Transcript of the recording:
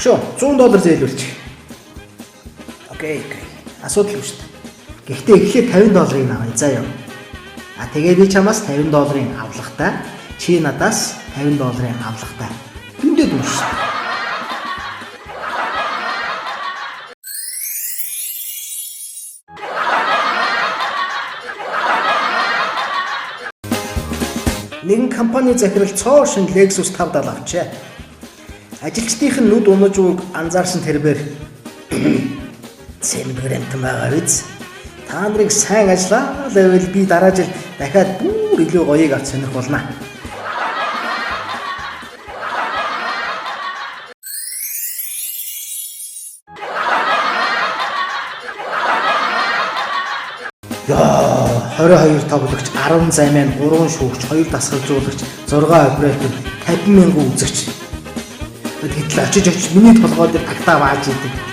Өгшөө 100 доллар зээлүүлчих. Okay, okay. Асуудалгүй шүү дээ. Гэхдээ эхлээд 50 долларыг авъя заа юу. А тэгээ би чамаас 50 долларын авлагатай, чи надаас 50 долларын авлагатай. Дүндээ дүн шүү дээ. Нэгэн компани захирал цоо шин Lexus 570 авчээ. Ажилчдынх нь нүд унаж үг анзаарсан тэрбээр цэмбэр амтан байгаа биз? Та нарыг сайн ажиллаа л байвал би дараа жил дахиад бүр илүү гоёыг авч сонирх болно. Яа, 22 тоглогч, 10 займын 3 шүүгч, 2 дасгалжуулагч, 6 оператор, 50 мянган үзэгч. Гэтэл очиж очиж миний толгой дээр тагтаа бааж идэг.